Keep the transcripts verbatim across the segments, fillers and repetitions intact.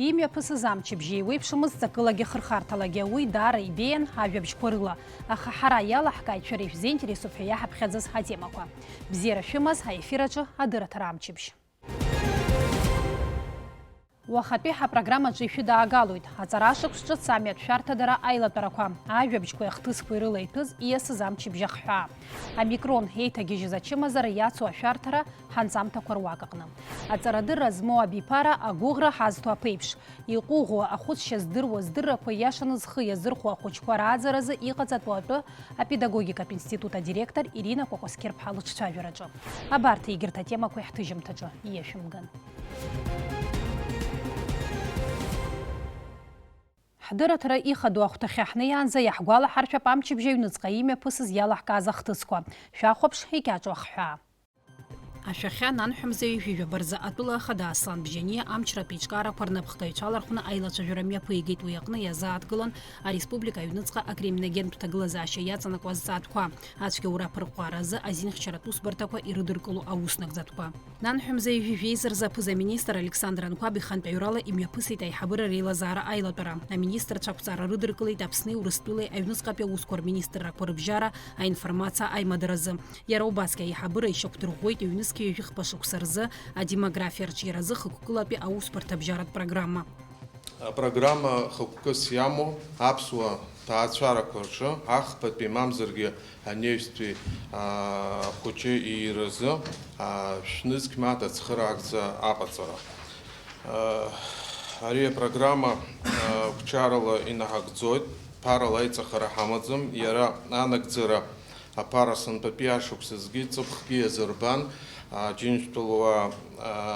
Имҩаԥысыз амчыбжь еиуеиԥшымызт ҵакылагьы хырхарҭалагьы, уи даара ибеиан ажәабжьқәа рыла, аха ҳара иалаҳкааит шәара ишәзеинтересуп ҳәа иаҳаԥхьаӡаз атемақәа. Бзиара шәымаз, аефир аҿы адырраҭара амчыбжь. Уахатәи ҳапрограммаҿы ишәыдаагалоит аҵара ашықәс ҿыц амҩатә шәарҭадара аилатәарақәа, ажәабжьқәеи ахҭысқәеи рыла иҭәыз ииасыз амчыбжь ахҳәаа, амикрон еиҭагьежьыз ачымазара иацу ашәарҭара ҳанҵамҭақәа руак аҟны, аҵарадырра змоу абиԥара, агәыӷра ҳазҭо аԥеиԥш, иҟәыӷоу, ахәыцшьа здыруа, здыррақәа ииашаны зхы иазырхәо ахәыҷқәа рааӡаразы иҟаҵатәу атәы апедагогикатә институт адиректор Ирина Кәакәасқьырԥҳа лыҿцәажәараҿы. Абарҭ егьырҭ атемақәа ҳҭыжьымҭаҿы ииашәымган. Ҳдырраҭара ихадоу ахәҭахьы ҳнеиаанӡа иаҳгәалаҳаршәап амчыбжь аҩныҵҟа имҩаԥысыз иалаҳкааз ахҭысқәа. Шәахәаԥш, икьаҿу ахҳәаа. Ашәахьа нанҳәамзаҩ ҩажәа рзы атәыла ахада Аслан Бжьаниа амчратә еиҿкаарақәа рнапхгаҩцәа алархәны аилацәажәара мҩаԥигеит, уи аҟны иазааҭгылан ареспублика аҩныҵҟа акриминогентә ҭагылазаашьа иаҵанакуа азҵаатәқәа, ацәгьаура аԥырҟәара азы азинхьчаратә усбарҭақәа ирыдыркыло ауснагӡатәқәа. Нанҳәамза ҩажәи жәеиза рзы аԥыза-министр Александр Анқәаб ихантәаҩрала имҩаԥысит аиҳабыра реилазаара аилатәара. Аминистрцәа ақәҵара рыдыркылеит Аԥсни Урыстәылеи аҩныҵҟатәи аусқәа рминистррақәа рыбжьара аинформациа аимадаразы. Иара убасгьы аиҳабыра ишьақәдырӷәӷәеит ҩнызқьи ҩажәи хԥа шықәса рзы адемографиа арҿиаразы хықәкылатәи аусбарҭабжьаратә программа. Апрограмма хықәкыс иамоу аԥсуа ҭаацәарақәа рҿы ахԥатәи мамзаргьы анаҩстәи, аа, ахәыҷы ииразы, аа, шәнызқь мааҭ ацхыраагӡа аҟаҵара. Ари апрограмма, аа, қәҿиарала инаҳагӡоит, ԥарала аиҵахара ҳамаӡам, иара анагӡара аԥара сынтәатәи ашықәсазгьы ҵыԥхгьы иазырбан, Аџьынџьтәылауаа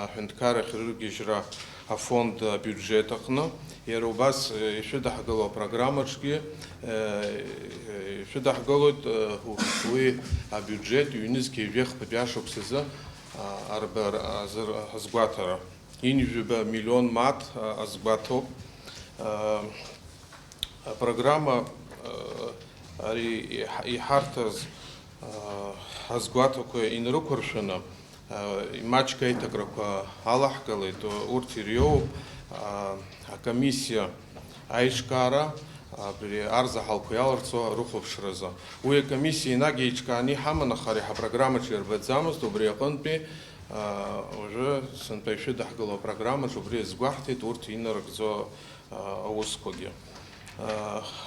аҳәынҭқаррахь рыргьежьра афонд абиуџьет аҟны. Иара убас, э, ишәыдаҳгылоу апрограммаҿгьы, э, ишәыдаҳгылоит, э, уи абиуџьет ҩнызқьи жәахатәи ашықәсазы, а, арбар-, азыр-, азгәаҭара. Ҩынҩажәаба миллион мааҭ, а, азгәаҭоуп. А, Апрограмма, э, ари иҳ-, иҳарҭаз, э, азгәаҭақәа инрықәыршәаны, э, маҷк аиҭакрақәа алаҳгалеит, урҭ ириоуп, э, акомиссиа аиҿкаара, абри арзаҳалқәа иаларҵо арыхәаԥшразы. Уи акомиссиа енагь еиҿкааны иҳаман, аха ари ҳапрограммаҿы ирбаӡамызт, убри аҟынтәи, э, уажәы сынтәа ишәыдаҳгылоу апрограммаҿы убри азгәаҳҭеит, урҭ инарыгӡо аусқәагьы.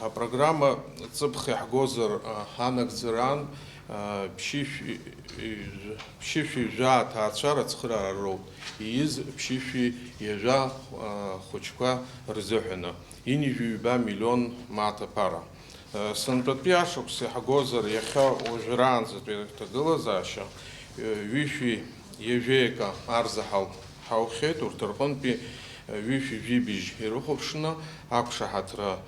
Апрограмма ҵыԥх иаҳгозар, анагӡараан, ԥшьышәи, ԥшьышәи жәаа ҭаацәара ацхыраара роуп. Ииз ԥшьышәи ҩажәа хәыҷқәа рзыҳәаны, ҩынҩажәи ҩба миллион мааҭ аԥара. Сынтәатәи ашықәс иаҳгозар, иахьа уажәраанӡатәи аҭагылазаашьа, ҩышәи ҩажәеи акы арзаҳал ҳаухьеит, урҭ рҟынтәи ҩышәи жәибжь ирыхәаԥшны ақәшаҳаҭра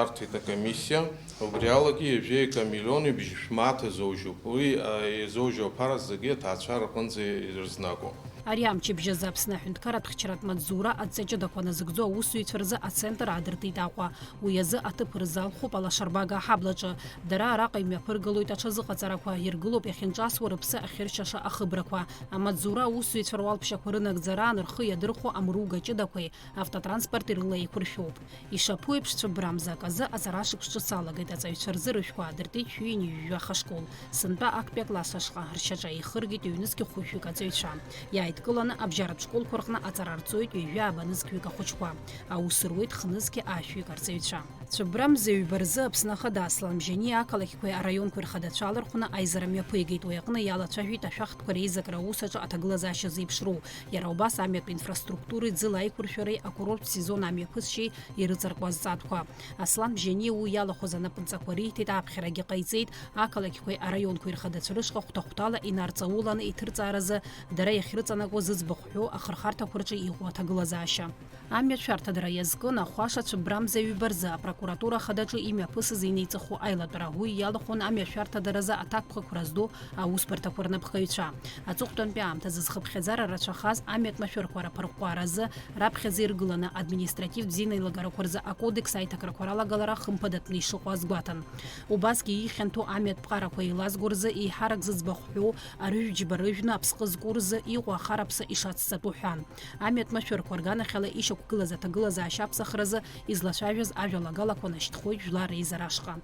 арҭеит акомиссиа, убри алагьы ҩажәеи акы миллиони бжьышә мааҭ азоужьуп. Уи, а, иазоужьу аԥара зегьы аҭаацәара рҟынӡа ирызнагоуп. Ари амчыбжь азы Аԥсны аҳәынҭқарратә хьчаратә маҵзура адҵа ҷыдақәа назыгӡо аусзуҩцәа рзы ацентр аадыртит Аҟәа. Уи азы аҭыԥ рзалхуп алашарбага аҳаблаҿы. Дара араҟа имҩаԥыргалоит аҽазыҟаҵарақәа, иргылоуп иахьынҿасуа рыԥсы ахьыршьаша ахыбрақәа. Амаҵзура аусзуҩцәа руалԥшьақәа рынагӡараан рхы иадырхәо амруга ҷыдақәеи автотранспорти рыла еиқәыршәоуп. Ишаԥу еиԥш, цәыббрамза аказы аҵара шықәс ҿыц алагеит аҵаҩцәа рзы рышәқәа аадыртит шәи ҩынҩажәа хашкол. Сынтәа актәи акласс ашҟа ршьаҿа еихыргеит ҩнызқь хәышәҩык аҵаҩцәа. Иааидкыланы абжьаратә школқәа рҟны аҵара рҵоит ҩажәи ааба нызқьҩык ахәыҷқәа. Аус руеит хнызқьи аашәҩык арҵаҩцәа. Цәыббрамза ҩба рзы Аԥсны Ахада Аслан Бжьаниа ақалақьқәеи араионқәеи рхадацәа алархәны аизара мҩаԥигеит, уи аҟны иалацәажәеит ашәахтәқәа реизакра аус аҿы аҭагылазаашьа зеиԥшроу, иара убас амҩатә инфраструктуреи ӡыла аиқәыршәареи акурорттә сезон амҩаԥысшьеи ирыҵаркуа азҵаатәқәа. Аслан Бжьаниа уи иалахәыз анапынҵақәа риҭеит, ааԥхьарагьы ҟаиҵеит ақалақьқәеи араионқәеи рхадацәа рышҟа хәҭа-хәҭала инарҵауланы иҭырҵааразы дара иахьрыҵанакуа зыӡбахә ҳәоу ахырхарҭақәа рҿы иҟоу аҭагылазаашьа. Амҩа шәарҭадара иазкын ахәаша Цәыббрамза ҩба рзы апрокуратура ахадаҿы имҩаԥысыз инеиҵыху аилатәара. Уи иалахәын амҩа шәарҭадаразы аҭакԥхықәра зду аусбарҭақәа рнапхгаҩцәа. Аҵыхәтәантәи аамҭазы зхыԥхьаӡара рацәахаз амҩатә машәырқәа раԥырҟәҟәаразы раԥхьаӡа иргыланы административтә зинеилагарақәа рзы акодекс аиҭакрақәа ралагалара хымԥадатәны ишыҟоу азгәаҭан. Убасгьы ихьанҭоу амҩатә ԥҟарақәа еилазго рзы еиҳарак зыӡбахә ҳәоу арыжәтә џьба рыжәны аԥсҟы зку рзы иҟоу аԥхараԥса ишацҵатәу ҳәан. Амҩатә машәырқәа рганахьала ишьақәгылаз аҭагылазаашьа аԥсахразы излацәажәаз ажәалагалақәа нашьҭхоит Жәлар реизара ашҟа.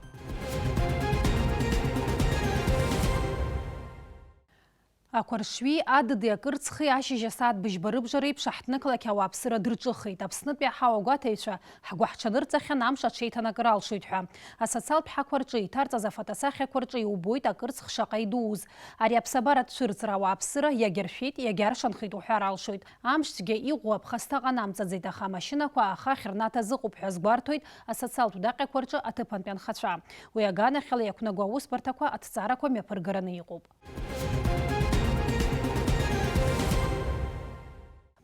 Ақәаршҩи адыди акырцхи ашьыжь асааҭ быжьба рыбжа реиԥш аҳҭнықалақь ауааԥсыра дырҿыхеит. Аԥснытәи аҳауа гәаҭаҩцәа ҳгәы ҳҽанырҵахьан амш аҽеиҭанакыр алшоит ҳәа. Асоциалтә ҳақәа рҿы иҭарҵаз афотосахьақәа рҿы иубоит акырцх шаҟа идууз. Ари аԥсабаратә цәырҵра ауааԥсыра иагьа ршәеит, иагьа ршанхеит уҳәар алшоит. Амшцәгьа иӷәӷәа аԥхасҭа ҟанамҵаӡеит, аха амашьынақәа аахаахь рнаҭа азыҟоуп ҳәа азгәарҭоит асоциалтә даҟьақәа рҿы аҭыԥантәи анхацәа. Уи аганахьала иақәнаго аусбарҭақәа аҭҵаарақәа мҩаԥыргараны иҟоуп.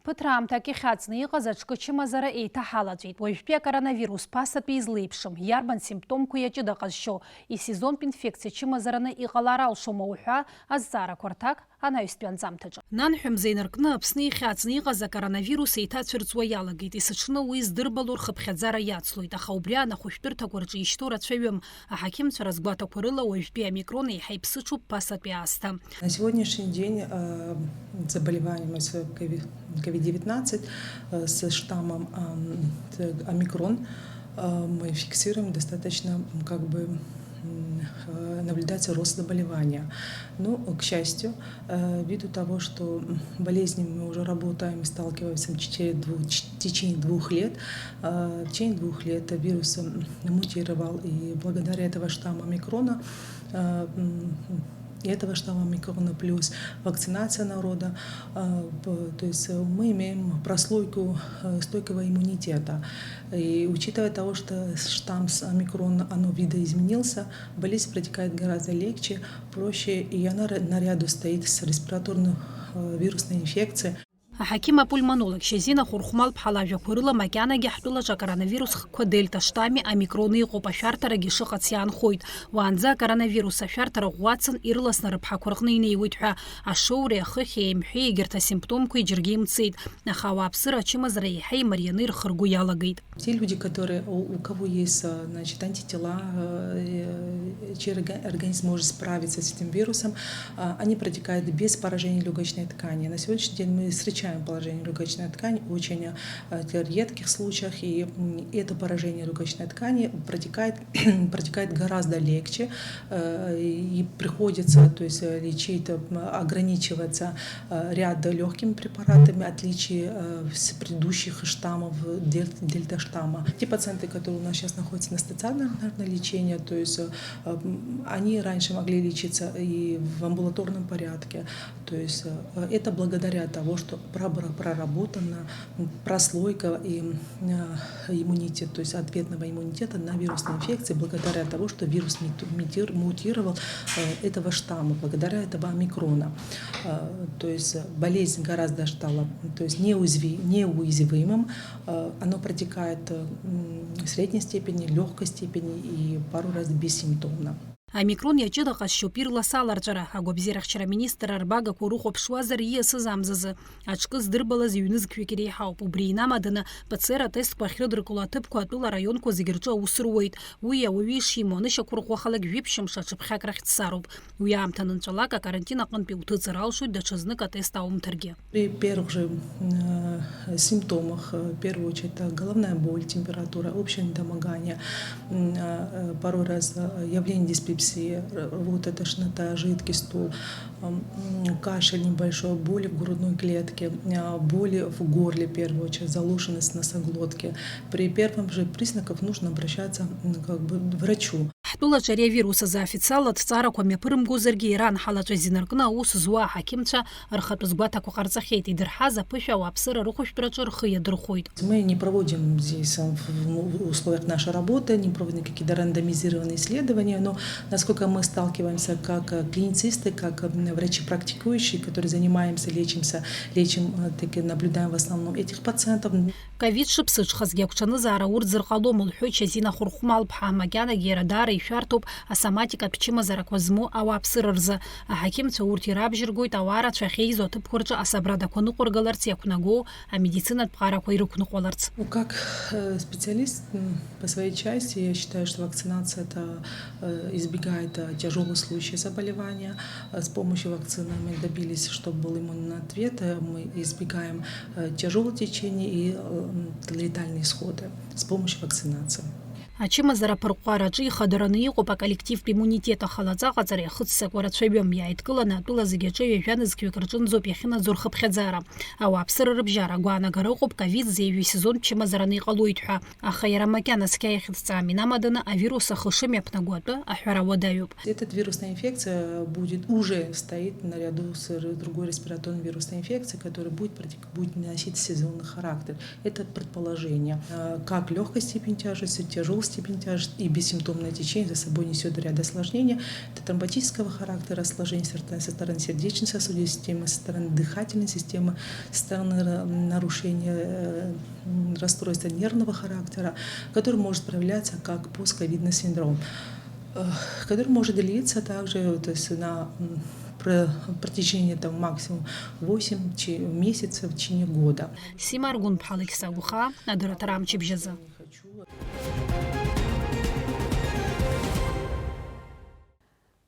Ԥыҭраамҭак ихьаҵны иҟаз аҿкы чымазара еиҭаҳалаҵәеит. Уажәтәи акоронавирус ԥасатәи излеиԥшым, иарбан симптомқәеи аҷыда ҟазшьоу, исезонтә инфекциа чымазараны иҟалар алшома уҳәа азҵаарақәа рҭак анаҩстәи анҵамҭаҿы. Нанҳәа мза инаркны Аԥсны ихьаҵны иҟаз акоронавирус еиҭацәырҵуа иалагеит. Есыҽны уи здырбало рхыԥхьаӡара иацлоит, аха убри анахәышәтәырҭақәа рҿы ишьҭоу рацәаҩым. Аҳақьымцәа разгәаҭақәа рыла уажәтәи омикрон еиҳа иԥсыҽуп ԥасатәи аасҭа. На сегодняшний день, э, заболеваемость ковид девятнадцать, э, с штаммом, ам, т-, омикрон, э, мы фиксируем достаточно, м, как бы, м, э, наблюдается рост заболевания. Ну, к счастью, э, ввиду того, что, м, болезнью мы уже работаем и сталкиваемся в течение двух, в течение двух лет, э, в течение двух лет вирус, м, мутировал, и благодаря этого штамма омикрона, э, м, и этого штамма омикрона плюс вакцинация народа, э, п-, то есть, э, мы имеем прослойку, э, стойкого иммунитета. И учитывая того, что штамм с омикрон, оно видоизменился, болезнь протекает гораздо легче, проще, и она ра-, наряду стоит с респираторной, э, вирусной инфекцией. Аҳақьым апульмонолог Шьазина Хәырхәмал-ԥҳа лажәақәа рыла, макьанагьы ҳтәылаҿы акоронавирус хкқәа дельта штамми омикрони ыҟоуп, ашәарҭарагьы шыҟац иаанхоит. Уаанӡа акоронавирус ашәарҭара ӷәӷәацын, ирласны рыԥҳақәа рҟны инеиуеит ҳәа, ашоуреи ахыхьи, аимҳәеи егьырҭ асимптомқәеи џьаргьы имцеит. Аха ауааԥсыра ачымазара еиҳа имарианы ирхырго иалагеит. Те люди, которые, у, у кого есть, а, значит, антитела, э, чей орга-, организм может справиться с этим вирусом, а, они протекают без поражения легочной ткани. На сегодняшний день мы встречаем поражение легочной ткани очень, а, в редких случаях, и, м, это поражение легочной ткани протекает, протекает гораздо легче, э, и приходится, то есть, э, лечить, э, м, ограничиваться, э, ряд лёгкими препаратами, отличие, э, с предыдущих штаммов, дельт-, дельта-штамма. Те пациенты, которые у нас сейчас находятся на стационарном лечении, то есть, э, м, они раньше могли лечиться и в амбулаторном порядке. То есть, э, это благодаря того, что пробра-, проработана, м, прослойка и, м, э, иммунитет, то есть ответного иммунитета на вирусные инфекции, благодаря того, что вирус миту-, митир-, мутировал, э, этого штамма, благодаря этого омикрона. Э, то есть, э, болезнь гораздо стала, то есть неузви-, неуязвимым. Э, оно протекает, э, м, в средней степени, лёгкой степени и пару раз бессимптомно. Омикрон иаҷыда ҟазшьоуп ирлас аларҵәара. Агәабзиарахьчара аминистрра рбагақәа урыхәаԥшуазар ииасыз амзазы. Аҿкы здырбалаз ҩнызқьҩык иреиҳауп. Убри инамаданы, П Ц Р атестқәа ахьрыдыркыло аҭыԥқәа атәыла араионқәа зегьы рҿы аус руеит. Уи ауаҩы ишимоу анышьақәырӷәӷәахалак жәиԥшьымш аҽыԥхьак рахь дцароуп. Уи аамҭа анынҵәалак, акарантин аҟынтәи уҭыҵыр алшоит, даҽазнык атест аумҭаргьы. При первых же, м, э, симптомах, э, в первую очередь, это головная боль, температура, общее недомогание, м, э, э, порой раз, э, явление диспепсии, р-, рвота, тошнота, жидкий стул, м, кашель небольшой, боли в грудной клетке, э, боли в горле, в первую очередь, заложенность носоглотки. При первом же признаках нужно обращаться, м, как бы, к врачу. Ҳтәылаҿы ари авирус азы официалла аҭҵаарақәа мҩаԥырымгозаргьы, иара анҳалаҵәаз инаркны аус зуа аҳақьымцәа рхатәы згәаҭақәа ҟарҵахьеит, идырҳаз аԥышәа ауааԥсыра рыхәышәтәраҿы рхы иадырхәоит. Мы не проводим здесь, э, в, в условиях нашей работы, не проводим какие-то рандомизированные исследования, но насколько мы сталкиваемся как, э, клиницисты, как, э, врачи-практикующие, которые занимаемся, лечимся, лечим, э, так и наблюдаем в основном этих пациентов. Ковид шыԥсыҽхазгьы агәҽанызаара урӡыр ҟалом, лҳәоит Шьазина Хәырхәмал-ԥҳа, макьанагьы иара даара ишәа Шәарҭоуп асоматикатә чымазарақәа змоу ауааԥсыра рзы. Аҳақьымцәа урҭ ирабжьыргоит ауаа рацәа ахьеизо аҭыԥқәа рҿы асабрадақәа ныҟәыргаларц иақәнагоу амедицинатә ԥҟарақәа ирықәныҟәаларц. Ну, как, э, специалист, м, по своей части, я считаю, что вакцинация это, э, избегает, э, тяжёлых случаев заболевания. Э, с помощью вакцины мы добились, чтобы был иммунный ответ. Э, мы избегаем, э, тяжёлого течения и, э, м, летальные исходы с помощью вакцинации. Ачымазара аԥырҟәҟәараҿы ихадараны иҟоуп аколлективтә иммунитет, аха лаҵаҟаҵара иахыццакуа рацәаҩым. Иааидкыланы атәыла зегьы аҿы ҩажәа нызқьҩык рҿынӡоуп иахьынаӡо рхыԥхьаӡара. Ауааԥсыра рыбжьара агәаанагара ыҟоуп ковид зеиҩу сезонтә чымазараны иҟалоит ҳәа. Аха иара макьана цқьа иахьыдҵаам инамаданы авирус ахы шымҩаԥнаго атәы аҳәара уадаҩуп. Этот вирусная инфекция будет, уже стоит наряду с р-, другой респираторной вирусной инфекцией, которая будет протек-, будет носить сезонный характер. Это предположение. Э, как лёгкой степени тяжести, тяжёлой степени тяжести и бессимптомное течение за собой несёт ряд осложнений. Это тромботического характера осложнений со стороны, со стороны сердечно-сосудистой системы, со стороны дыхательной системы, со стороны ра-, нарушения, э, м, расстройства нервного характера, который может проявляться как постковидный синдром, э, который может длиться также, то есть на, м, про-, протяжении там максимум восемь чи-, месяцев в течение года. Сима Аргәынԥҳа, Алықьса Гәхаа, адырраҭара амчыбжь азы.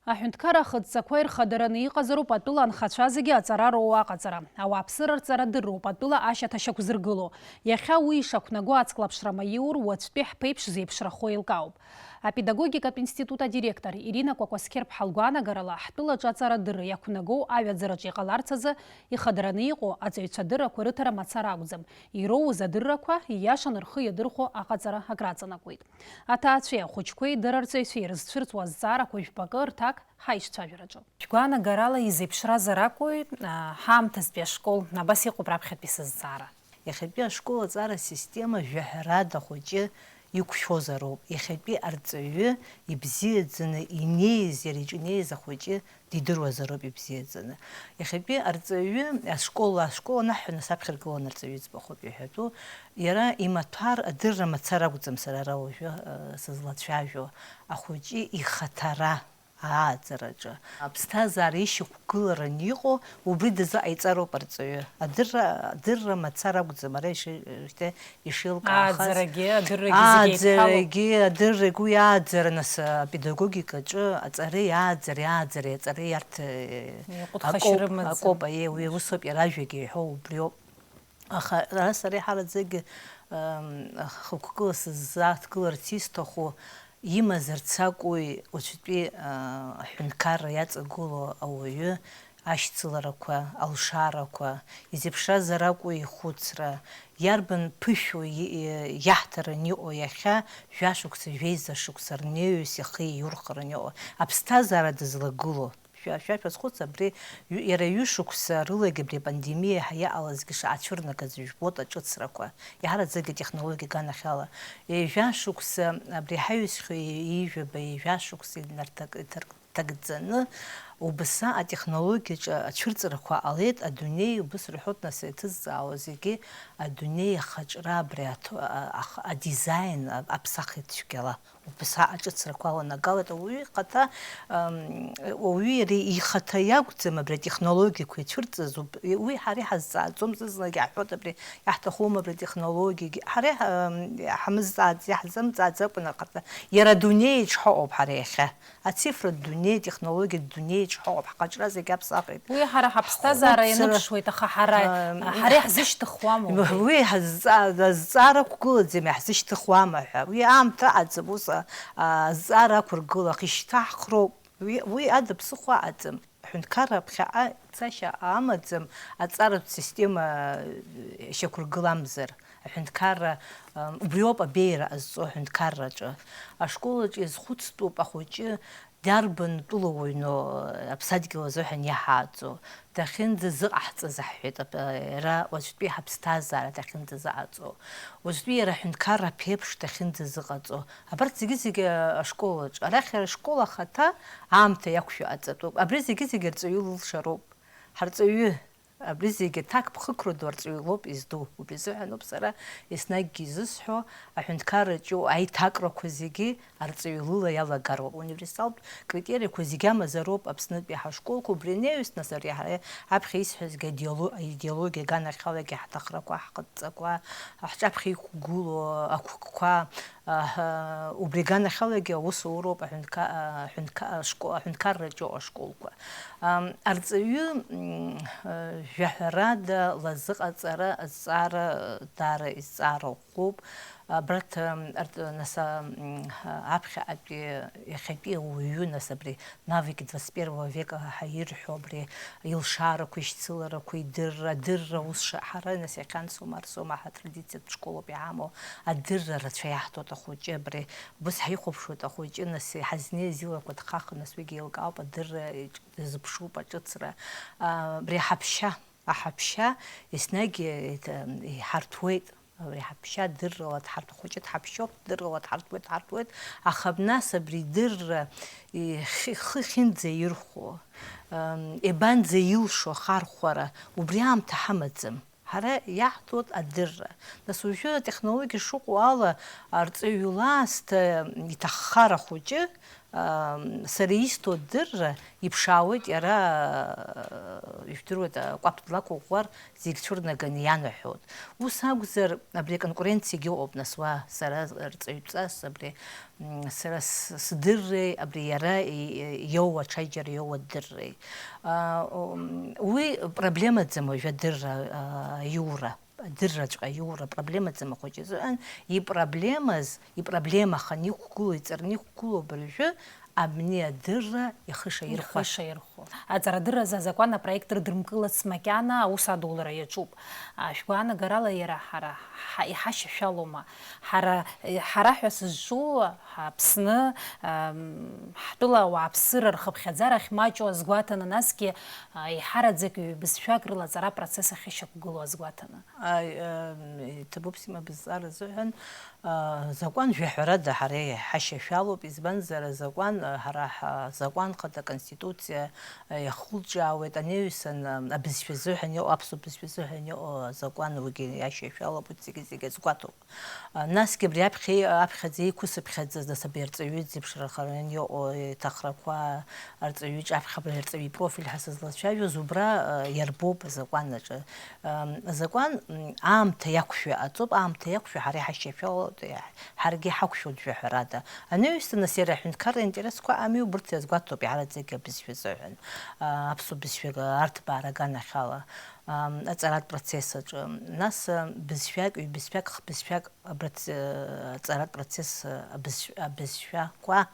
Аҳәынҭқарра ахыдҵақәа ирхадараны иҟазароуп атәыла анхацәа зегьы аҵара роуа аҟаҵара. Ауааԥсыра рҵарадырроуп атәыла ашьаҭа шьақәзыргыло. Иахьа уи ишақәнаго аҵклаԥшра маиур, уаҵәтәи ҳԥеиԥш зеиԥшрахо еилкаауп. Апедагогикатә институт адиректор Ирина Кәакәасқьыр-ԥҳа лгәаанагарала, ҳтәылаҿы аҵарадырра иақәнагоу аҩаӡараҿы иҟаларц азы ихадараны иҟоу аҵаҩцәа адыррақәа рыҭара мацара акәӡам, ироуз адыррақәа ииашаны рхы иадырхәо аҟаҵара акраҵанакуеит. Аҭаацәеи ахәыҷқәеи дара рҵаҩцәеи ирызцәырҵуа азҵаарақәа жәпакы рҭак ҳаишьцәажәараҿы. Шәгәаанагарала изеиԥшразар акәу, а, ҳаамҭазтәи ашкол абас иҟоуп раԥхьатәи сызҵаара? Иахьатәи ашкол аҵара асистема жәаҳәарада ахәыҷы иқәшәозароуп. Иахьатәи арҵаҩы ибзиаӡаны инеиз, иара иҿы инеиз ахәыҷы дидыруазароуп ибзиаӡаны. Иахьатәи арҵаҩы ашкол, ашкол анаҳҳәа, нас аԥхьаркыланы арҵаҩы иӡбахә ауп иҳәатәу, иара имаҭәар адырра мацара акәӡам сара ара уажәы, э, сызлацәажәо, ахәыҷы ихаҭара ааӡараҿы. Аԥсҭазаара ишьақәгыларан иҟоу убри дазыҟаиҵароуп арҵаҩы. Адырра, адырра мацара акәӡам, ара иши-, шьҭа ишеилкаахаз. Ааӡарагьы, адыррагьы зегь еидҳәалоуп. Ааӡарагьы, адыррагь уи ааӡара, нас, апедагогикаҿы аҵареи ааӡареи, ааӡареи аҵареи иарҭ, э, иҟәыҭхашьа акоуп, рымаӡам. Акоуп, аиеи, уи усоуп, иара ажәагьы иҳәо убриоуп. Аха ара сара иҳараӡакгьы, ам, хықәкыла сыззааҭгыларц исҭаху, имазарц акәи уаҵәтәи, а, аҳәынҭқарра иаҵагылоу ауаҩы ашьцыларақәа, алшарақәа, изеиԥшразар акәу ихәыцра, иарбан ԥышәоу и-, и-, иаҳҭаран иҟоу иахьа, жәашықәса, жәеиза шықәса рнеиҩс ихы иаиурхаран иҟоу, аԥсҭазаара дызлагылоу. Шәа-, шәа-, шәазхәыц, абри ҩ-, иара ҩышықәса рылагьы абри апандемиа ҳа-, иаҟалазгьы шаацәырнагаз жәбоит аҿыцрақәа, иаҳараӡакгьы атехнологиа аганахьала. Ҩажәа шықәса абри ҳаҩсхьоу ҩажәаба, ҩажәа шықәса инарҭак-, иҭарк-, ҭагӡаны убаса атехнологиаҿы ацәырҵрақәа ҟалеит, адунеи, убыс рҳәоит, нас, иҭызҵаауа зегьы, адунеи ахаҿра абри аҭ-, а-, а-, адизайн, а-, аԥсахит цәгьала. Убас аҿыцрақәа аланагалоит. Ауаҩы ихаҭа, ам, ауаҩы иара ихаҭа иакәӡам абри атехнологиақәа ицәырҵыз, уб-, уи ҳара иҳазҵааӡом, зны-зынлагьы иаҳҳәоит абри иаҳҭахума абри атехнологиагьы. Ҳара иҳ-, ам, иҳамызҵааӡ-, иаҳзымҵааӡакәа ахаҭа, иара адунеи аҿы ҳаҟоуп ҳара иахьа. Ацифратә дунеи, атехнологиатә дунеи аҿы ҳаҟоуп, ҳхаҿра зегь аԥсахит. Уи ҳара ҳаԥсҭазаара Ҳхәыцра, ианыԥшуеит, аха ҳара, ам, ҳара иаҳзышьҭыхуама убри? Уи ҳазҵа-, азҵаара ақәгылаӡам, иаҳзышьҭыхуама ҳәа. Уи аамҭа аӡам, ус, а, азҵаара ақәыргыла, ахы ишьҭаҳхроуп. Уи, уи ада ԥсыхәа аӡам. Аҳәынҭқарра ԥхьаҟа цашьа амаӡам, аҵаратә система, э, шьақәыргыламзар. Аҳәынҭқарра, э, убриоуп абеиара ҟазҵо аҳәынҭқарраҿы. Ашколаҿы иазхәыцтәуп ахәыҷы дарбан тәылауаҩну, э, аԥсадгьыл азыҳәан иаҳааӡо. Дахьынӡазыҟаҳҵаз аҳәеит, ап-, иара уаҵәтәи ҳаԥсҭазаара дахьынӡазыҟаҵо, уаҵәтәи иара аҳәынҭқарра аԥеиԥш дахьынӡазыҟаҵо, абарҭ зегьы-зегьы ашколаҿ, арахь иара ашкол ахаҭа аамҭа иақәшәо аҵатәуп. Абри зегьы-зегьы арҵаҩы лылшароуп. Ҳарҵаҩы, Абри зегьы ҭакԥхықәра ду арҵаҩы лоуп изду. Убри азыҳәаноуп сара еснагьгьы изысҳәо, аҳәынҭқарраҿы иоу аиҭакрақәа зегьы арҵаҩы лыла иалагароуп. Универсалтә критериақәа зегьы амазароуп Аԥснытәи ҳашколқәа. Убри анаҩс, нас, ари ҳара аԥхьа исҳәазгьы, аидеоло-, аидеологиа аганахьалагьы ҳҭахрақәа, ҳхаҵкқәа, ҳҿаԥхьа иқәгылоу ақәкқәа, аҳ-, убри аганахьалагьы аус ауроуп аҳәынҭқа-, аҳәынҭқа-, ашко-, аҳәынҭқарраҿы иҟоу ашколқәа. Ам, арҵаҩы, м, жәаҳәарада лазыҟаҵара азҵаара даара изҵаара ӷәӷәоуп. Абарҭ, м, арт-, нас, а, м, аԥхьаҟатәи, иахьатәи ауаҩы, нас, абри навыки двадцать первого века ҳәа ирҳәо, абри илшарақәа, ишьцыларақәа, идырра, адырра ус ша-, ҳара, нас, иахьа ансоума, арсоума, ҳа традициатә школоуп иҳамоу, адырра рацәа иаҳҭоит ахәыҷы, абри убас ҳихәаԥшуеит ахәыҷы, нас, ҳазнеиз илақәа ҭхаха, нас, уигьы еилкаауп, адырра иҿ-, дазыԥшуп, аҿыцра. А, абри аҳаԥшьа, аҳаԥшьа еснагь иҭ-, иҳарҭуеит. Абри ҳаԥшьа дыррала дҳарҭ-, хәыҷы дҳаԥшьоуп, дыррала дҳарҭуеит, дҳарҭуеит, аха абнас абри дырра ихы, ихы ахьынӡаирхәо, ам, ебанӡа илшо ахархәара, убри аамҭа ҳамаӡам. Ҳара иаҳҭоит адырра. Нас уажәы атехнологиа шыҟоу ала, арҵаҩы лаасҭа иҭаххар ахәыҷы, Ам, сара исҭо адырра иԥшаауеит иара, ижәдыруеит, акәаԥ длақәыӷәӷәар, зегь цәырнаганы ианаҳәоит. Ус акәзар, абри аконкуренциагьы ыҟоуп, нас, уа сара рҵаҩҵас, абри, м, сара с-, сдырреи, абри иара и-, и-, иоуа, аҽаџьара иоуа адырреи. А, м, уи проблемаӡам уажәы адырра, а, аиура. Адырраҵәҟьа аиура проблемаӡам ахәыҷы изыҳәан, ипроблемаз, ипроблемахан иқәгылоу, иҵарны иқәгылоу абыржәы абни адырра ихы шаирхәаша. Ихы шаирхәо. Аҵарадырразы азакәан апроект рыдырмкылац макьана аус адулара иаҿуп. А, шәгәаанагарала иара ҳара ҳа-, иҳашьашәалоума? Ҳара, ҳара ҳәа сызҿу, Аԥсны, ам, ҳтәыла ауааԥсыра рхыԥхьаӡара ахьмаҷу азгәаҭаны, насгьы, а, еиҳараӡак ҩбызшәак рыла аҵара процесс ахьышьақәгылоу азгәаҭаны. Аи, ам, иҭабуп, Сима, бызҵаара азыҳәан, а, закәан жәаҳәарада ҳара иҳашьашәалоуп, избанзар, азакәан, а, ҳара ҳазакәан хада, аконституциа, а, иахылҿиаауеит, анаҩсан, а, абызшәа азыҳәан иҟоу, аԥсуа бызшәа азыҳәан иҟоу азакәан уигьы иашьашәалоуп, урҭ зегьы, зегьы азгәаҭоуп. А, насгьы абри аԥхьа, аԥхьаӡа иқәсыԥхьаӡаз, нас абри арҵаҩы зеиԥшрахараны иҟоу иҭахрақәа, арҵаҩы иҿаԥхьа абри арҵаҩы ипрофиль ҳәа сызлацәажәоз, убра, а, иарбоуп азакәан аҿы. Ам, азакәан, м, аамҭа иақәшәо иҟаҵоуп, аамҭа иақәшәо ҳара иҳашьашәалоуп, иаҳ-, ҳаргьы иҳақәшәоит жәаҳәарада. Анаҩсан, нас, иара аҳәынҭқарра интересқәа ами, убырҭ иазгәаҭоуп иараӡагьы абызшәа азыҳәан, а, аԥсуа бызшәа арҭбаара аганахьала, ам, аҵаратә процесс аҿы. Нас, а, бызшәак, ҩбызшәак, хбызшәак абрац-, э, аҵаратә процесс, э, абызшә-, абызшәақәа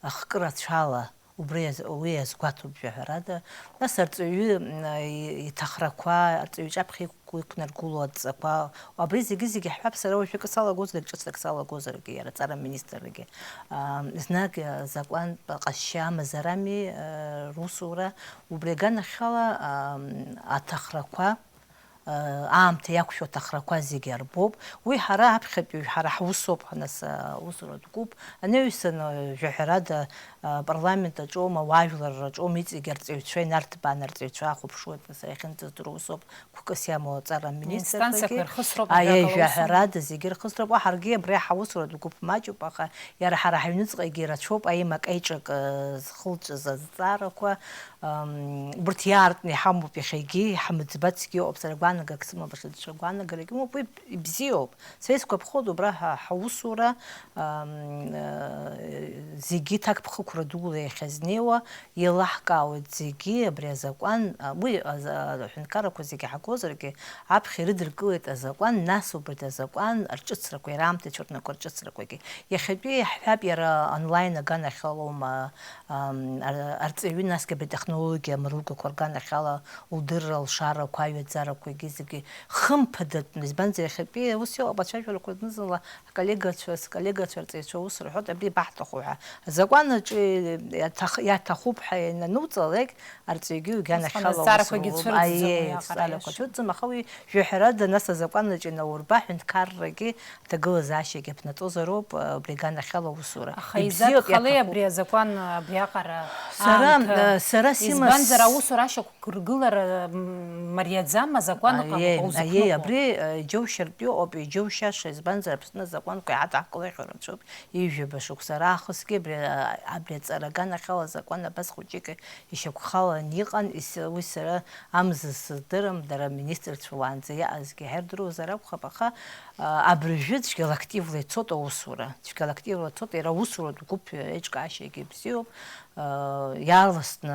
ахкы рацәала, убри иаз-, уи иазгәаҭоуп жәаҳәарада. Нас арҵаҩы, м, и-, иҭахрақәа, арҵаҩы иҿаԥхьа иқә-, иқәнаргыло адҵақәа, абри зегьы-зегьы ҳҳәап, сара уажәы акы салагозаргь, ҿыцрак салагозаргьы, иара аҵара аминистррагьы, а, знаг, а, закәантә ҟазшьа амазарами, а, русура, убри аганахьала, а, аҭахрақәа, аамҭа иақәшәо аҭахрақәа зегьы арбоуп. Уи ҳара аԥхьатәи, ҳара ҳусоуп, ҳанас, аусуратә гәыԥ анаҩсан, жәаҳәарада, апарламент аҿоума, ауаажәлар рҿоума, иҵегь арҵаҩцәа инарҭбааны арҵаҩцәа ахәаԥшуеит, нас, иахьынӡаздыруа усоуп, қәкыс иамоу аҵара аминистрқәагьы. Инстанциақәа ирхысроуп, аиеи, ажәакала, усума? Жәаҳәарада зегьы ирхысроуп, уа ҳаргьы абри ҳаусуратә гәыԥ маҷуп, аха иара ҳара ҳаҩныҵҟагьы ирацәоуп аимак-аиҿак, э, зхылҵәаз азҵаарақәа, Ам, убырҭ иаартны иҳамоуп иахьагьы, иҳамыӡбацгьы ыҟоуп, сара гәаанагак сымам, баша даҽа гәаанагарак имоуп, уи ибзиоуп. Сара исгәаԥхоит убра ҳа-, ҳаусура, ам, э, зегьы ҭакԥхықәра дула иахьазнеиуа, еилаҳкаауеит зегьы абри азакәан, а, уи аза-, аҳәынҭқаррақәа зегьы ҳагозаргьы, аԥхьа ирыдыркылеит азакәан, нас убарҭ азакәан рҿыцрақәа, иара аамҭа ицәырнақәа рҿыцрақәагьы. Иахьатәи иаҳҳәап, иара онлайн аганахьалоума, Ам, ар-, арҵаҩы насгьы абри атехнологиа амыругақәа рганахьала лдырра, лшарақәа, аҩаӡарақәа, егьи зегьы хымԥадатәны, избанзар, иахьатәи ус иҟоуп, ацәажәарақәа зны-зынла ҳколлегацәа, сколлегацәа арҵаҩцәа аус рҳәоит, абри баҳҭаху ҳәа. Азакәан аҿы иаҭах-, иаҭахуп ҳәа иануҵалак, арҵаҩгьы уигьы Усҟан анахьала аус азҵаарақәагьы лоуп. Цәырҵӡом Аиеи, уиаҟара азҵаарақәа иашоу. Цәырҵӡом, аха уи жәаҳәарада, нас азакәан аҿы инаурба, аҳәынҭқаррагьы аҭагылазаашьагьы аԥнаҵозароуп, убри аганахьала аусура. Аха ибзиоуп, изадхалеи иаҭахуп. Абри азакәан абриаҟара Сара, аамҭа? Э, сара сима Избанзар, с- аусура ашьақәк-, Ургылара, м, мариаӡам, азакәан ыҟамкәа, Аиеи, узықәныҟәо. Аиеи, абри, э, иџьоушьартә иҟоуп, иџьоушьаша, избанзар, Аԥсны азакәанқәа иҳадаҳкылахьоу рацәоуп, ҩажәа шықәса раахысгьы абри, э, абри аҵара аганахьала азакәан абас хәыҷык ишьақәхалан иҟан, ис-, уи сара амза сыздырам, дара аминистрцәа уаанӡа иаазгьы иҳардыруазар акәхап, аха, э, абыржәы цәгьала активла ицоит аусура, цәгьала активла ицоит, иара аусуратә гәыԥ еиҿкаашьагьы бзиоуп. Иаарласны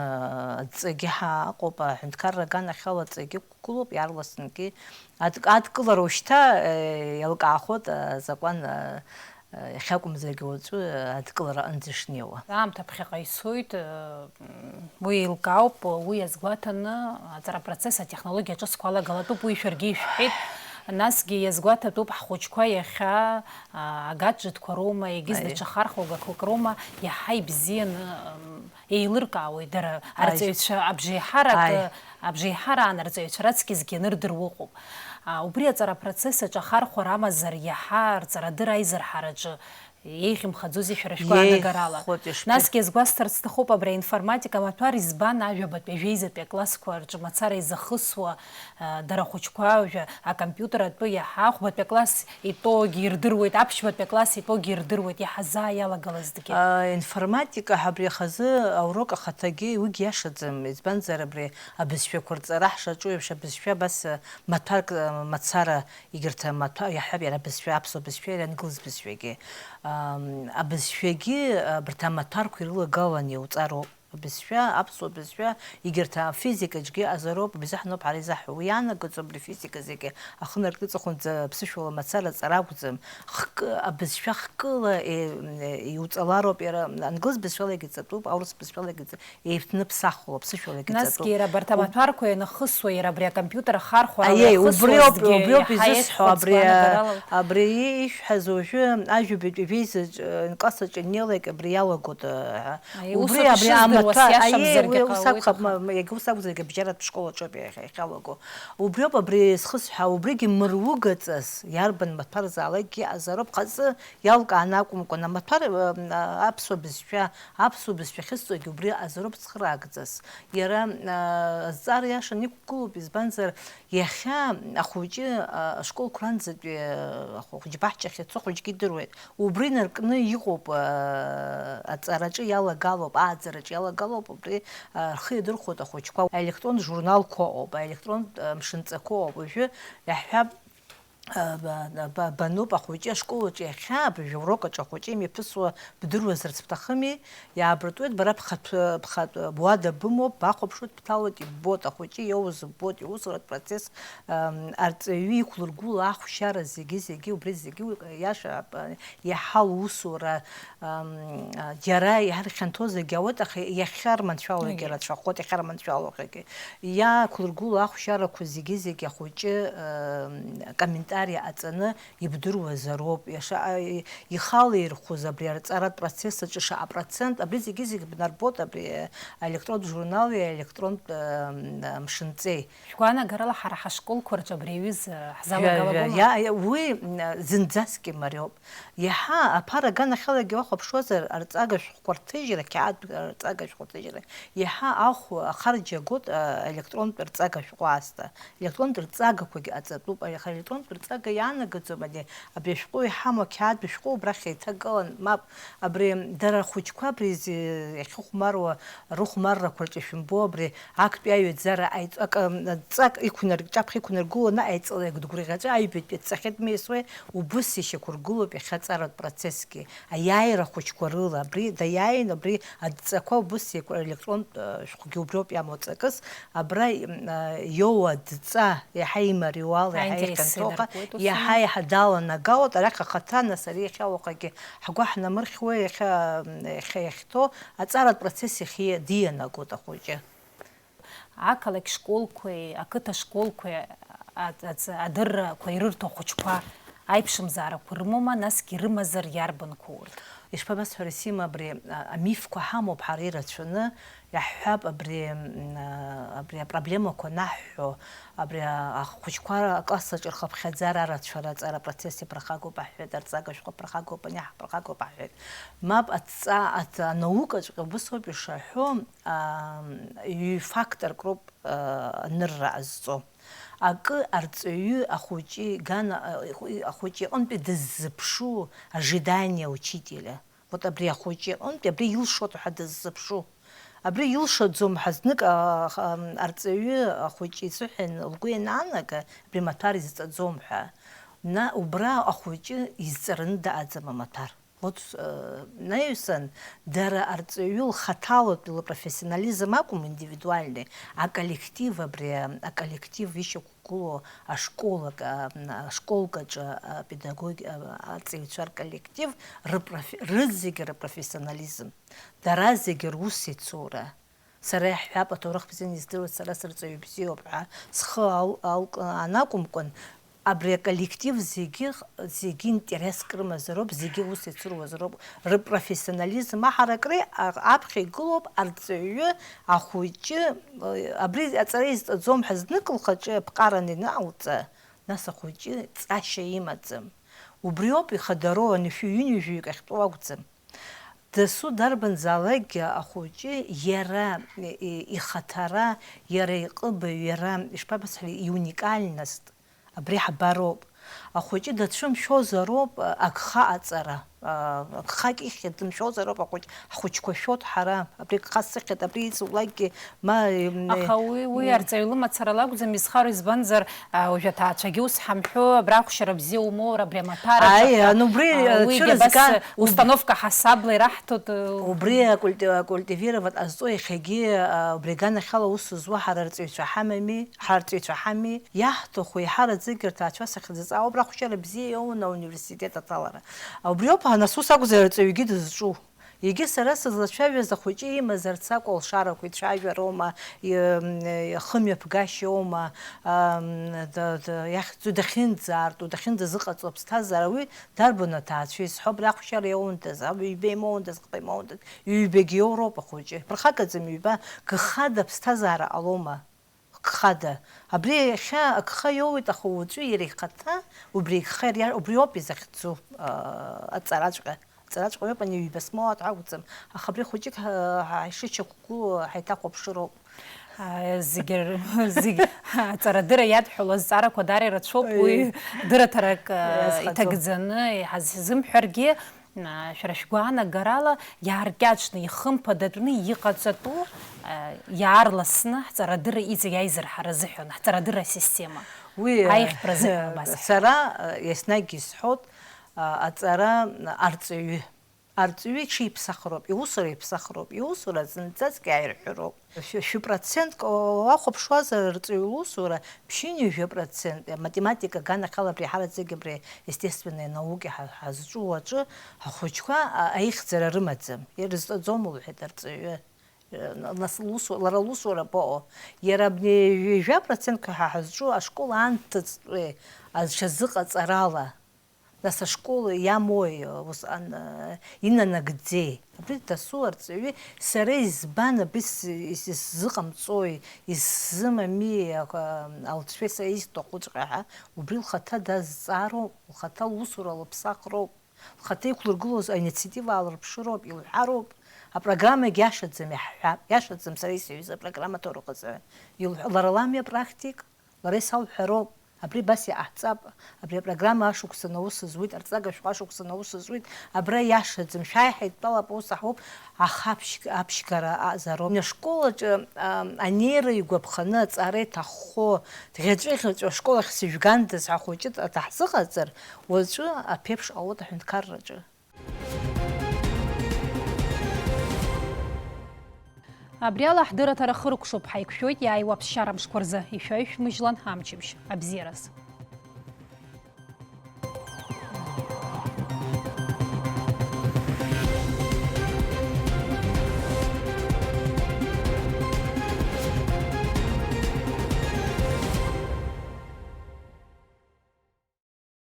адҵагьы ҳаҟоуп, аҳәынҭқарра аганахьала адҵагьы ықәгылоуп, иаарласнгьы адк-, адкылара уажәшьҭа, э, иалкаахоит, э, азакәан, э, э, иахьакәымзаргьы уаҵәы, э, адкылара аҟынӡа ишнеиуа. Аамҭа ԥхьаҟа ицоит, э, м, уи еилкаауп, уи иазгәаҭаны аҵара процесс атехнологиа ҿыцқәа алагалатәуп, уи шәаргьы ишәҳәеит. Насгьы иазгәаҭатәуп ҳхәыҷқәа иахьа, а, агаджетқәа роума, егьыс Аиеи. даҽа хархәагақәак роума, иаҳа ибзианы, м, еилыркаауеит дара, Аи. арҵаҩцәа абжеиҳарак, Аи. абжеиҳараан арҵаҩцәа раҵкьысгьы анырдыруа ыҟоуп. А, убри аҵара процесс аҿы ахархәара амазар иаҳа рҵарадырра аизырҳараҿы еиӷьымхаӡозеи шәара шәгәаанагарала? Еиӷьхоит, ишԥи- Насгьы иазгәасҭарц сҭахуп абри аинформатика амаҭәар избан ажәабатәи, ажәеизатәи аклассқәа рҿы мацара изахысуа, а, дара ахәыҷқәа уажәы акомпиутер атәы иаҳа ахәбатәи акласс итәоугьы ирдыруеит, аԥшьбатәи акласс итәоугьы ирдыруеит, иаҳа заа иалагалазҭгьы. А, информатика ҳәа абри ахазы аурок ахаҭагьы уигьы иашаӡам, избанзар абри абызшәақәа рҵара ҳшаҿу еиԥш абызшәа абас, а, маҭәарк, а, мацара, егьырҭ амаҭәа, иаҳҳәап, иара абызшәа, аԥсуа бызшәа, иара англыз бызшәагьы. Ам, абызшәагьы, а, абарҭ амаҭәарқәа ирылагалан иуҵароуп. Абызшәа, аԥсуа бызшәа, егьырҭ афизикаҿгьы азароуп, абызшәа ҳаноуп ҳара изаҳҳәо. Уи иаанагаӡом абри афизика зегьы ахы наркны иҵыхәанӡа ԥсышәала мацара ҵара акәӡам. Хкы, абызшәа хкыла, е, е, иуҵалароуп иара, англыз бызшәалагьы ҵатәуп, аурыс бызшәалагьы ҵа-, еиҭныԥсахло, ԥсышәалагьы Насгьы ҵатәуп. иара абарҭ Уб- амаҭәарқәа ианахысуа, иара абри акомпиутер ахархәарала Аиеи, убриоуп, иахысуазгьы убриоуп иаҳа изысҳәо, иазхәыцуа абри, анагарала. абри ишәҳәаз уажәы ажәабатәи ҩеизаҿ, э, класс аҿы инеилак абри иалагоит, э, Аиеи, убри усоуп абри ишыздыруа, амаҭәа, сиашамзаргьы аиеи, ус ҟалоит, акәхап, аха ма-, ма-, иагьа ус акәзаргьы абжьаратә школ аҿоуп иахьа иахьалаго. Убриоуп абри зхысҳәаау, убригьы мыругаҵас, иарбан маҭәарзаалакгьы азароуп, хазы иалкааны акәымкәан, амаҭәар, э, аԥсуа бызшәа, аԥсуа бызшәа ахьысҵогьы убри азароуп цхыраагӡас. Иара, э, азҵаара иашаны иқәгылоуп, избанзар, иахьа ахәыҷы, э, ашколқәа ранӡатәи, э, ахәыҷбаҳчахь ицо ахәыҷгьы идыруеит. Убри инаркны иҟоуп, э, аҵараҿы иалагалоуп, ааӡараҿы иалагалоуп, убри, э, рхы иадырхәоит ахәыҷқәа. Аелектронтә журналқәа ыҟоуп, аелектронтә, э, мшынҵақәа ыҟоуп. Уажәы иаҳҳәап, э, ба-, ба-, бануп ахәыҷы ашкол аҿы иахьа, абыржәы аурок аҿы ахәыҷы имҩаԥысуа бдыруазарц бҭахыми, иаабыртуеит, бара бхатә, бхатә, буада бымоуп, бахәаԥшуеит, бҭалоит, иббоит, ахәыҷы иоуз ббоит, иусуратә процесс, ам, арҵаҩы иқәлыргәыла ахәшьара зегьы, зегьы, убри зегьы уи иаша, а, иаҳа лусура, ам, а, џьара иҳархьанҭоу зегьы ауеит, аха иахьарманшәалоугьы Егьи. рацәахоит, иахьарманшәалоугьы. Иақәлыргәыла ахәшьарақәа зегьы, зегьы ахәыҷы, ам, акомментариа аҵаны ибдыруазароуп, иаша, а, и-, ихала ирхәыз абри арҵаратә процесс аҿы шаҟа процент, абри зегьы-зегьы бнарбоит, абри, э, аелектронтә журнали аелектронтә, э, мшынҵеи. Шәгәаанагарала ҳара ҳашколқәа рҿы абри аҩыза Жәа-, ҳзалагалап жәа-, аума? иа-, иа-, уи, м, зынӡаскгьы мариоуп. Иаҳа аԥара аганахьалагьы уахәаԥшуазар, арҵага шәҟәқәа рҭыжьра, қьаад арҵага шәҟәы рҭыжьра, иаҳа ахә, ахарџь агоит, а, аелектронтә рҵага шәҟәы аасҭа. Електронтә рҵагақәагьы ҟаҵатәуп, аха електронтә рҵага иаанагаӡом, ани абри ашәҟәы иҳамоу ақьаад бжьҟәы убрахь еиҭагылан, мап, абри дара ахәыҷқәа абри зи-, иахьыхәмаруа рыхәмаррақәа рҿы шәымбо, абри актәи аҩаӡара аиҵ-, акы, ҵак иқәнар-, ҿаԥхьа иқәнаргыло анаҟаиҵалак дгәырӷьаҵәа аҩбатәи адҵахьы дмеисуеи, убыс ишьақәыргылоуп иахьа аҵаратә процессгьы, аиааира ахәыҷқәа рыла, абри даиааин, абри адҵақәа убыс еиқәра-, електронтә, э, шәҟәгьы убриоуп иамоу аҵакыс, абра, м, э, иоуа адҵа, иаҳа имариоуала, иаҳа Аинтерес ихьанҭоуха, инаркуеит, ус иаҳа, ами? иаҳа даланагалоит, арахь ахаҭа, нас ари иахьа уахагьы ҳгәы ҳнамырхьуеи, иахьа, м, иахьа иахьҭоу аҵаратә процесс иахьа дианагоит ахәыҷы. Ақалақь школқәеи ақыҭа школқәеи а-, аҵ-, адыррақәа ирырҭо ахәыҷқәа аиԥшымзаарақәа рымоума, насгьы рымазар иарбанқәоу урҭ? Ишԥабасҳәари, Сима, абри, а, амифқәа ҳамоуп ҳара ирацәаны, иаҳҳәап, абри, м, а, абри апроблемақәа анаҳҳәо, абри, а, ахәыҷқәа аклассаҿ рхыԥхьаӡара арацәара аҵара апроцесс иаԥырхагоуп аҳәҳәеит, арҵага шәҟәы аԥырхагоуп, аниаҳа аԥырхагоуп аҳәҳәеит. Мап, адҵа-, аҭ-, анаукаҿ убыс ауп ишаҳәо, а, ҩ-факторк роуп, а, анырра ҟазҵо. Акы арҵаҩы ахәыҷы иган-, а, ахәыҷы иҟынтәи дыззыԥшу, ожидание учителя. Вот абри ахәыҷы иҟынтәи абри илшоит ҳәа дыззыԥшу. Абри илшаӡом ҳәа знык, а, а, арҵаҩы ахәыҷы изыҳәан лгәы ианаанага, абри амаҭәар изҵаӡом ҳәа. На, убра ахәыҷы изҵараны даҟаӡам амаҭәар. Вот, э, наҩсан, дара арҵаҩы лхаҭалатәи лпрофессионализм акәым, индивидуальный, аколлектив абри, аколлектив ишьақәгылоу ашкол, ак-, а, ашколкаҿы апедагоги-, а, арҵаҩцәа рколлектив рыпрофи-, рызегьы рпрофессионализм, дара зегьы русеицура. Сара иаҳҳәап, аҭоурых бзианы издыруеит, сара сырҵаҩы бзиоуп ҳәа схы ал-, алкны анакәымкәан, абри аколлектив зегьы, зегьы интереск рымазароуп, зегьы ус ицыруазароуп, рпрофессионализм аҳаракреи а-, аԥхьа игылоуп арҵаҩы, ахәыҷы, абри аҵара изҵаӡом ҳәа знык лхаҿы аԥҟараны ианалҵа, нас ахәыҷы ҵашьа имаӡам. Убриоуп ихадароу, анышәи ҩынҩажәаҩык ахьтәоу акәӡам. Дасу дарбанзаалакгьы ахәыҷы иара, и-, ихаҭара, иара иҟыбаҩ, иара, ишԥабасҳәари, иуникальность, абри ҳбароуп. Ахәыҷы дацәымшәозароуп, агха аҵара, а, агхак ихьыр дымшәозароуп ахәыҷ-, ҳхәыҷқәа шәоит ҳара, абри агха сыхьит, абри иҵулакгьы, ма, м, Аха уи, уи м. арҵаҩы лымацара лакәӡам изхароу, избанзар, а, уажә аҭаацәагьы ус ҳамҳәо, абра акәшара бзиа умоур, абри амаҭәар Аи, аҿаҳәа, ан убри, а, уигьы абас цәырызган, уб- установка ҳасабла ираҳҭоит, э, Убри акульти-, акультивировать ҟазҵо иахьагьы, а, убри аганахьала аус зуа ҳара арҵаҩцәа ҳамами, ҳарҵаҩцәа ҳами, иаҳҭаху еиҳараӡакгьы рҭаацәа сахьӡыҵаауа, абра ахәшьара бзиа иоуны ауниверситет аҭалара. Убриоуп, ан ас ус акәзар арҵаҩгьы дызҿу. Егьи сара сызлацәажәаз ахәыҷы имазар цакәу алшарақәа ицәажәароума, и-, м, ихымҩаԥгашьоума, ам, д-, д-, иахьӡу дахьынӡаарту, дахьынӡазыҟаҵо аԥсҭазаара, уи дарбан аҭаацәа изҳәо, абри ахәшьара иоундаз, ҩба имоундаз, хԥа имоундаз, ҩбагьы иоуроуп ахәыҷы. Ԥырхагаӡам ҩба, гхада аԥсҭазаара ҟалома? Гхада. Абри иахьа агха иоуеит, аха уаҵәы иара ихаҭа убри игха иариар-, убриоуп изахьӡу, аа, аҵараҵәҟьа. Аҵараҵәҟьа иоуп, ани ҩба смоуа акәӡам. Аха абри хәыҷык ҳа-, ҳа-, ҳшычақәгылоу ҳаиҭахәаԥшыроуп. Аа, зегьы р-, зегь аҵарадырра иадҳәалоу азҵаарақәа даара ирацәоуп, Аиеи. уи дырраҭарак, аа, Иазхаӡом. иҭагӡаны иҳаззымҳәаргьы, аа, шәара шәгәаанагарала, иааркьаҿны, ихымԥадатәны иҟаҵатәу, аа, иаарласны ҳҵарадырра иҵегь аизырҳара азыҳәан, ҳҵарадырра асистема Уи, аиӷьтәра азыҳәан убас. сара, еснагь исҳәоит, аҵара арҵаҩы. Арҵаҩы иҽиԥсахроуп, иусура иԥсахроуп, иусура зынӡаскгьы ааирҳәыроуп. Шәи, шәи процентк уахәаԥшуазар арҵаҩы лусура, ԥшьынҩажәа процент, математика аганахьала абри ҳараӡәгьы абри естественные науки ҳа-, ҳазҿу аҿы, ҳахәыҷқәа а-, аихьӡара рымаӡам, ирызҵаӡом, лҳәеит арҵаҩы. Нас лусу-, лара лусура абаҟоу? Иара абни ҩажәа процентк ҳәа ҳазҿу ашкол анҭыҵтәи азшьазыҟаҵарала, нас ашкол иамои усҟан, э, инанагӡеи? Абри дасу арҵаҩы, сара избан абри с-, ис-, исзыҟамҵои, исзымами, а, алҵшәеи сара исҭахуҵәҟьа ҳәа, убри лхаҭа дазҵаароуп, лхаҭа лусура лыԥсахроуп. Лхаҭа иқәлыргылоз аинициатива аалырԥшыроуп, илҳәароуп. Апрограммагь иашаӡам, иаҳҳәап, иашаӡам, сара исыҩыз апрограмма аҭоурыхазы. Илҳәа-, лара лами апрактик, лара исалҳәароуп, абри абас иҟаҳҵап, абри апрограмма ашықәсан аус зуеит, арҵага шәҟәы ашықәсан аус зуеит, абра иашаӡам, шәааи ҳаидтәалап, аус аҳуп, аха аԥшь-, аԥшьгара аҟазароуп. Ашкол аҿы, а, анеира игәаԥханы аҵара иҭаххо, дӷьаҵәы-ӷьаҵәы ашкол ахь сыжәгандаз ҳәа ахәыҷы даҳзыҟаҵар, уаҵәы аԥеиԥш ҟалоит аҳәынҭқарраҿы. Абри ала ҳдырраҭара хыркәшоуп, ҳаиқәшәоит иааиуа аԥсшьара мшқәа рзы, ишәаҩ-шәмыжьлан амчыбжь абзиараз.